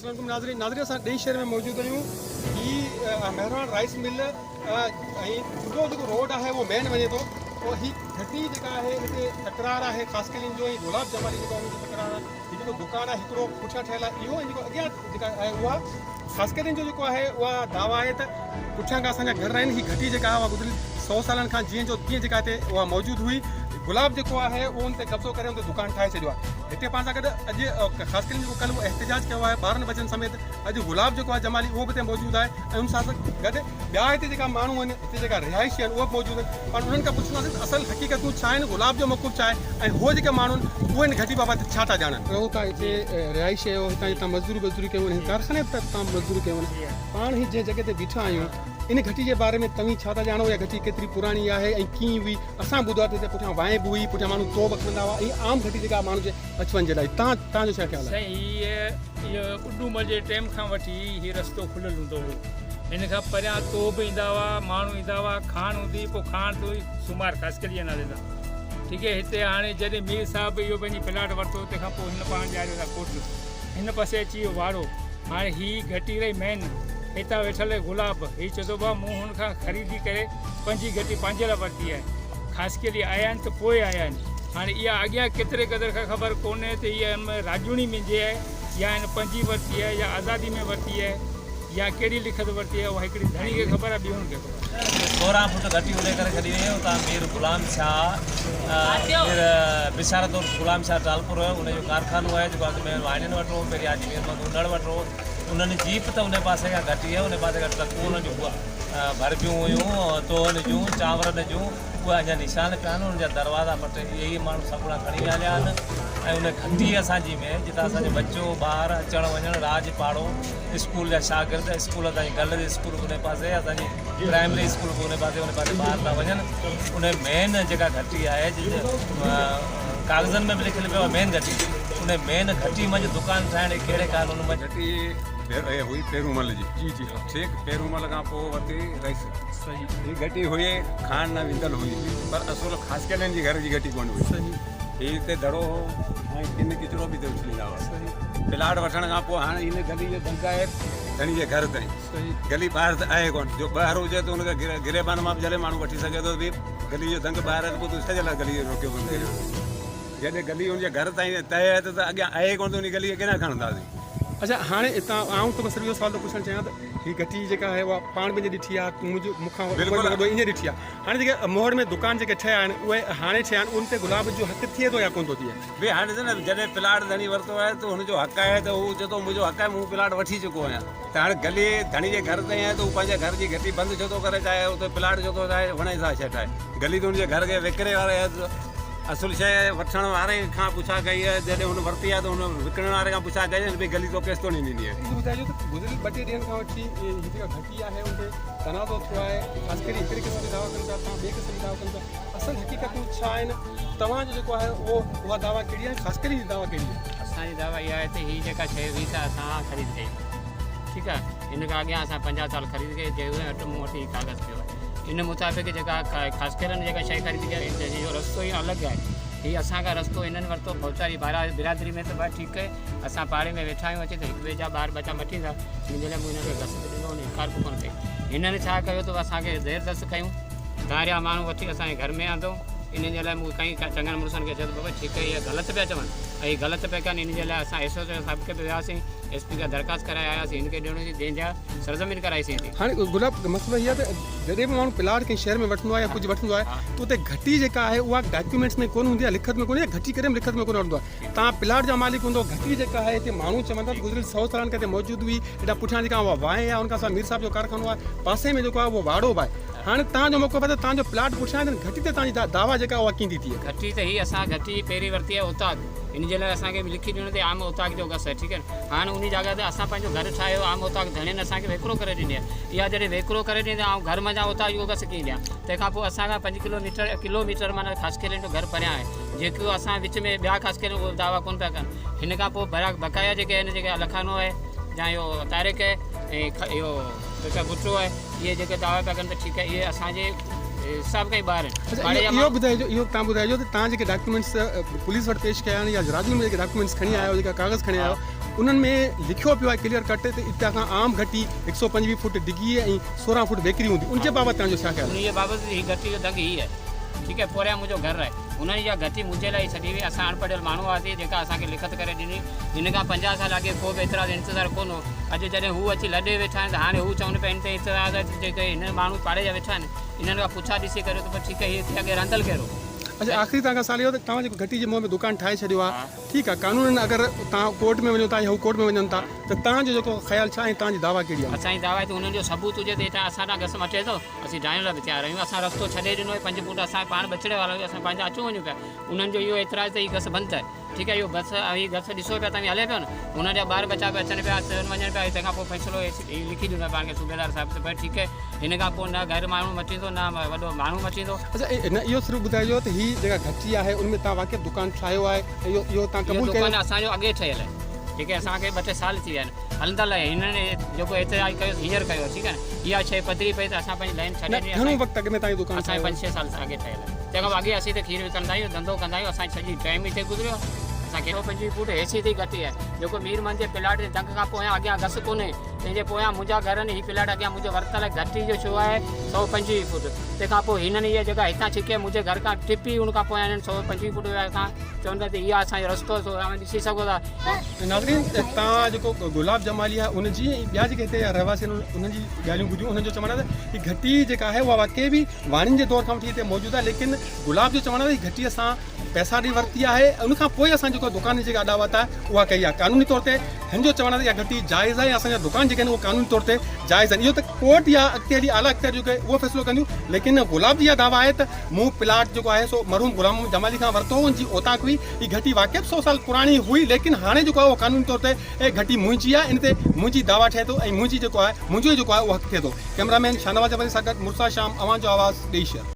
السلام عليڪم ناظرين ناظرين اسان ڏيئي شهر ۾ موجود آهيون هي مهراڻ رائس مل ۽ سڌو جيڪو روڊ آهي اهو مين وڃي ٿو پوء هي گهٽي جيڪا آهي هتي تڪرار آهي خاص ڪري جو ۽ گلاب جمالي جيڪو آهي تڪرار آهي هي جيڪو دڪان آهي هڪڙو پٺيان ٺهيل آهي اهو ۽ جيڪو اڳيان جيڪا آهي اها خاص ڪري جو جيڪو آهي اها دعويٰ آهي ته پٺيان کان اسان جا گهر آهن هي گهٽي جيڪا آهي اها گذريل سو سالن کان جيئن جو تيئن جيڪا هتي اها موجود هئي گلاب جيڪو آهي اهو ان تي قبضو ڪري ان تي دڪان ٺاهي ڇڏيو آهي هتي پاڻ سان گڏ اڄ خاص ڪري جيڪو ڪلهه احتجاج ڪيو آهي ٻارن ٻچن سميت اڄ گلاب جيڪو آهي جمالي اهو به هتي موجود آهي ۽ ان سان گڏ ٻيا هتي جيڪا ماڻهو آهن هتي جيڪا رهائشي آهن اهي به موجود آهن پاڻ انهن کان پڇنداسين ته اصل حقيقتون ڇا آهن گلاب جو موقف ڇا آهي ۽ هو جيڪي ماڻهو آهن اهي هن گهٽي بابت ڇا ٿا ڄاڻن. رهو ٿا هتي رهائشي آهيو هتان جي تان مزدوري وزدوري ڪيون هن ڪارخاني تي تان مزدوري ڪيون پاڻ هي جنهن جڳهه تي بيٺا آهيون ان گهٽي جي باري ۾ توهين ڇا ٿا ڄاڻو اها گهٽي ڪيتري پراڻي آهي ۽ ڪيئن هئي اسان ٻڌو آهي ته هتي پٺيان وانء به هئي پٺيان ماڻهو توب کڻندا هئا ۽ عام گهٽي جيڪا ماڻهن جي اچ وڃ جي لاء تان تان جو ڇا خيال آهي. سائين هي اهو اڏومل جي ٽيم کان وٺي هي رستو کليل هوندو هو هن کان پريان توب ايندا هئا ماڻهو ايندا هئا کاڻ هوندي هئي پوء کاڻ ٿي هئي سومار خاصخيلي جي نالي سان ٺيڪ هي هتي هاڻي جڏهن مير صاحب اهو پنهنجي پلاٽ ورتو تنهن کان پوء هن پاڻ ڏياريو ٿا ڪوٽ هن پاسي اچي ويو واڙو هاڻي هي گهٽي رهي مين هتان ويٺل گلاب هي چئي ٿو بابا مون هن کان خريدي ڪري پنهنجي گهٽي پنهنجي لاء ورتي آهي خاصخيلي آيا آهن ته پوء آيا آهن هاڻي اها اڳيان ڪيتري قدر کان خبر ڪونهي ته هيء هن ۾ راڄوڻي منجي آهي يا هن پنهنجي ورتي آهي يا آزادي ۾ ورتي آهي يا ڪهڙي لکت ورتي آهي اها هڪڙي ڌڻي کي خبر آهي ٻي هن کي خبر آهي. 16 فوٽ گهٽي اڏي ڪري ڇڏي وئي اتان مير غلام شاهه مير بشارت عرف غلام شاهه ٽالپر ان جو ڪارخانو آهي جيڪو اڳ ۾ واڻين وٽ هو پهرين حاجي مير محمد انڙ وٽ هو انهن جيپ ته ان پاسي کان گهٽي آهي ان پاسي کان ٽرڪون انهن جون ڀربيون هيون توهن جون چانورن جون اهي اڃا نشان پيا آهن، انهن جا دروازا پٽي اهي ئي ماڻهو سڳورا کڻي ويا هليا آهن ۽ ان گهٽي اسان جي ۾ جتان اسان جو ٻچو، ٻار، اچڻ وڃڻ، راڄ پاڙو، اسڪول جا شاگرد، اسڪول اسان جي گرلز اسڪول به ان پاسي، اسان جي پرائمري اسڪول به ان پاسي، ان پاسي ٻار ٿا وڃن، ان مين جيڪا گهٽي آهي ڪاغذن ۾ به لکيل پيو آهي مين گهٽي، ان مين گهٽي منجهه دڪان ٺاهڻ ڪهڙي قانون منجهه. گهٽي هئي پيرومل جي، جي جي ها. شيخ پيرومل کان پوء ورتي رئيس. صحيح. هي گهٽي هئي خان نه ويندل هئي پر اصل خاصخيلن جي گهر جي گهٽي ڪونه هئي. صحيح. هي هتي دڙو هو ۽ ڪن ڪچرو به هتي اڇليندا هئا. صحيح. پلاٽ وٺڻ کان پوء هاڻي هن گلي جو دنگ آهي ڌڻي جي گهر تائين. صحيح. گلي ٻاهر ته آهي ڪونه جو ٻاهر هجي ته ان کي گريبان مان به جهلي ماڻهو وٺي سگهي ٿو به گلي جو دنگ ٻاهر آهي ته پوء تون ڇا جي لاء گلي روڪيو بند ڪريو. جڏهن گلي ان جي گهر تائين طئي آهي ته اڳيان آهي ڪونه ته ان گلي کي ڪيڏانهن کڻنداسين. اڇا هاڻي اتان آئون توکان صرف اهو سوال ٿو پڇڻ چاهيان ته هي گهٽي جيڪا آهي اها پاڻ به ائين ڏٺي آهي منهنجو مون کان عمر ۾ وڏو ائين ڏٺي آهي هاڻي جيڪي موهڙ ۾ دڪان جيڪي ٺهيا آهن اهي هاڻي ٺهيا آهن ان تي گلاب جو حق ٿئي ٿو يا ڪونه ٿو ٿئي؟ ڀي هاڻي ڏس نه جڏهن پلاٽ ڌڻي ورتو آهي ته هن جو حق آهي ته هو چئي ٿو منهنجو حق آهي مون پلاٽ وٺي چڪو آهيان ته هاڻي گلي ڌڻي جي گهر تائين آهي ته هو پنهنجي گهر جي گهٽي بند ڇو ٿو ڪري چاهي اتي پلاٽ ڇو ٿو ٺاهي وڻي سا شيء ٺاهي گلي ته هن جي گهر کي وڪري واري اصل شيء وٺڻ واري کان پڇا ڪئي آهي جڏهن هن ورتي آهي ته هن وڪڻڻ واري کان پڇا ڪئي ڀي گلي تو ڪيستوڻي ڏني آهي. اهو ٻڌائجو ته گذريل ٻه ٽي ڏينهن کان وٺي هي جيڪا گهٽي آهي ان تي تنازعو ٿيو آهي خاص ڪري هڪڙي قسم جي دعويٰ ڪن ٿا توهان ٻئي قسم جي دعويٰ ڪن ٿا اصل حقيقتون ڇا آهن توهان جو جيڪو آهي اهو اها دعويٰ ڪهڙي آهي خاص ڪري جي دعويٰ ڪهڙي آهي. اسان جي دعويٰ اها آهي ته هي جيڪا شيء هئي سا اسان خريد ڪئي ٺيڪ آهي ان کان اڳيان اسان 50 سال خريد ڪئي جنهن وٽ مون وٽ هي ڪاغذ پيو آهي ان مطابق جيڪا خاصخيلن جيڪا شيء خريد ڪئي آهي ان جو رستو ئي الڳ آهي هي اسان کان رستو هنن ورتو ڀوتاري برادري ۾ ته ڀاء ٺيڪ آهي اسان پاڙي ۾ ويٺا آهيون اچي ته هڪ ٻئي جا ٻار ٻچا مٽيندا ان جي لاء مون هنن کي گس به ڏنو هن انڪار به ڪونه ڪئي هنن ڇا ڪيو ته اسان کي زيردست ڪيون ڌاريا ماڻهو وٺي اسان جي گهر ۾ آندو انهن جي لاء مون ڪئين چڱن مڙسن کي چيو ته بابا ٺيڪ آهي اهي غلط پيا چون ۽ هي غلط پيا ڪن ان جي لاء اسان ايس ايس او صاحب کي به وياسين ايس پي کان درخواست ڪرائي آياسين هن کي ڏيڻو جي جنهن جا سرزمين ڪرائيسين هتي. هاڻي گلاب مسئلو هي آهي ته جڏهن به ماڻهو پلاٽ ڪنهن شهر ۾ وٺندو آهي يا ڪجهه وٺندو آهي ته اتي گهٽي جيڪا آهي اها ڊاڪيومينٽس ۾ ڪونه هوندي آهي لکت ۾ ڪونه يا گهٽي ڪڏهن به لکت ۾ ڪونه وٺندو آهي توهان پلاٽ جا مالڪ هوندو گهٽي جيڪا آهي هتي ماڻهو چون ٿا ته گذريل سئو سالن کان هتي موجود هئي هيڏانهن پٺيان جيڪا اها وانء آهي ان کان سواء مير صاحب جو ڪارخانو آهي پاسي ۾ جيڪو آهي اهو واڙو به آهي هاڻي توهان جو موقف آهي ته توهان جو پلاٽ پٺيان آهي ته گهٽي تي توهان جي دعويٰ جيڪا اها ڪيئن ٿي ٿئي؟ گهٽي ته هي اسان گهٽي پهرين ورتي آهي اوطاق ان جي لاء اسان کي به لکي ڏيڻو ته عام اوطاق جو گس آهي ٺيڪ آهي نه هاڻ انهي جاڳهه تي اسان پنهنجو گهر ٺاهيو عام اوطاق ڌڻين اسان کي ويڪرو ڪري ڏني آهي اها جڏهن ويڪرو ڪري ڏني ته آئون گهر منجهان اوطاق جو گس ڪيئن ڏيان تنهن کان پوء اسان کان پنج ڪلو ميٽر ڪلو ميٽر معنيٰ خاصخيلين جو گهر پريان آهي جيڪو اسان وچ ۾ ٻيا خاصخيلي اهي دعويٰ ڪونه پيا ڪن هن کان پوء برا بقايا جيڪي آهن جيڪي لکانو آهي يا اهو طارق آهي ۽ اهو جيڪا ڀٽو آهي اهي جيڪي دعويٰ پيا ڪن ته ٺيڪ آهي اهي اسان جي حساب کان ئي ٻاهر آهن. اڇا اهو ٻڌائجو اهو تان ٻڌائجو ته تان جيڪي ڊاڪيومينٽس پوليس وٽ پيش ڪيا آهن يا راڄن ۾ جيڪي ڊاڪيومينٽس کڻي آيا آهيو جيڪا ڪاغذ کڻي آيا آهيو انهن ۾ لکيو پيو آهي ڪليئر ڪٽ ته اتان کان عام گهٽي 125 فوٽ ڊگهي ۽ 16 فوٽ ويڪري هوندي ان جي بابت توهان جو ڇا خيال آهي؟ انهي جي بابت هي گهٽي جو دنگ هي آهي ٺيڪ آهي پوريان منهنجو گهر آهي انهن اها گهٽي منهنجي لاء ئي ڇڏي هئي اسان اڻپڙهيل ماڻهو هئاسين جيڪا اسان کي لکت ڪري ڏني هن کان 50 سال اڳي ڪو به اعتراض انتظار ڪونه هو اڄ جڏهن هو اچي لڏي ويٺا آهن ته هاڻي هو چون پيا ان تي اعتراض آهي ته جيڪي هن ماڻهو پاڙي جا ويٺا آهن انهن کان پڇا ڏسي ڪريو ته ٺيڪ آهي هي هتي اڳي رهندل ڪير هو. اڇا آخري توهان کان سوال اهو ته توهان جيڪو گهٽي جي منهن ۾ دڪان ٺاهي ڇڏيو آهي ٺيڪ آهي قانونن اگر توهان ڪورٽ ۾ وڃو ٿا يا هو ڪورٽ ۾ وڃن ٿا ته توهان جو جيڪو خيال ڇا ۽ توهان جي دعويٰ ڪهڙي آهي؟ اسان جي دعويٰ آهي ته انهن جو ثبوت هجي ته هتان اسان ڏانهن گس مٽي ٿو اسين ڊاهڻ لاء به تيار آهيون اسان رستو ڇڏي ڏنو آهي پنج فوٽ اسان پاڻ ٻچڙي وارا آهيون اسان پنهنجا اچون وڃون پيا انهن جو اهو اعتراض ته هي گس بند آهي ٺيڪ آهي اهو بس هي گس ڏسو پيا توهين هلي پيو نه انهن جا ٻار ٻچا به اچن پيا اچن وڃن پيا تنهن کان پوء فيصلو هي لکي ڏنو پاڻ کي صوبيدار صاحب ته ڀئي ٺيڪ آهي هن کان پوء نه گهر ماڻهو مٽيندو نه وڏو ماڻهو مٽيندو. اڇا نه اهو صرف ٻڌائجو ته هي جيڪا گهٽي آهي ان ۾ توهان واقعي دڪان ٺاهيو آهي ۽ اهو اهو توهان اهو قبول ڪيو دڪان اسان جو اڳي ٺهيل آهي ٺيڪ آهي اسان کي ٻه ٽي سال ٿي ويا آهن هلندڙ آهي هنن جيڪو احتجاج ڪيو هينئر ڪيو ٺيڪ آهي نه اها شيء پڌري پئي ته اسان پنهنجي لائين ڇڏي نه ڏني گهڻو وقت اڳ ۾ توهان اهو دڪان اسان ٺاهيو پنج ڇهه سال اڳي ٺهيل آهي تنهن کان پوء اڳي اسين ته کير وڪڻندا آهيون ڌنڌو ڪندا آهيون اسان سڄي ٽائيم هتي گذريو آهي اسان کي 125 فوٽ هيسي تائين گهٽي آهي جيڪو مير محمد جي پلاٽ جي دنگ کان پويان اڳيان گس ڪونهي تنهن جي پويان منهنجا گهر آهن هي پلاٽ اڳيان منهنجو ورتل آهي گهٽي جو ڇو آهي 125 فوٽ تنهن کان پوء هنن اها جڳهه هتان ڇڪي منهنجي گهر کان ٽپي ان کان پويان هنن 125 فوٽ کان چون ٿا ته اها اسان جو رستو آهي سو اوهان ڏسي سگهو ٿا. ناظرين تان جيڪو گلاب جمالي آهي ان جي ۽ ٻيا جيڪي هتي جا رهواسي آهن انهن جي ڳالهيون ٻڌيون انهن جو چوڻ آهي ته هي گهٽي جيڪا آهي اها واقعي به واڻين جي دور کان وٺي هتي موجود آهي ليڪن گلاب جو چوڻ آهي ته هي گهٽي اسان پئسا ڏئي ورتي آهي ان کان پوء اسان جيڪو دڪان جي جيڪا اڏاوت آهي اها ڪئي آهي قانوني طور تي هن جو چوڻ آهي ته اها گهٽي جائز آهي ۽ اسان جا دڪان جيڪي آهن اهي قانوني طور تي جائز آهن اهو ته ڪورٽ يا اڳتي هلي اعليٰ اختيار جيڪو آهي اهو فيصلو ڪنديون ليڪن گلاب جي اها دعويٰ آهي ته مون پلاٽ جيڪو آهي سو مرحوم غلام محمد جمالي کان ورتو هو ان جي اوطاق هئي هي گهٽي واقعي به سو سال پراڻي هئي ليڪن هاڻي جيڪو آهي اهو قانوني طور تي اهي گهٽي منهنجي آهي ان تي منهنجي دعويٰ ٺهي ٿو ۽ منهنجي جيڪو آهي منهنجو ئي جيڪو آهي اهو حق ٿئي ٿو ڪئميرا مين شاهنواز جباري سان گڏ مرسا شام اوهان جو آواز ڏيئي شهر.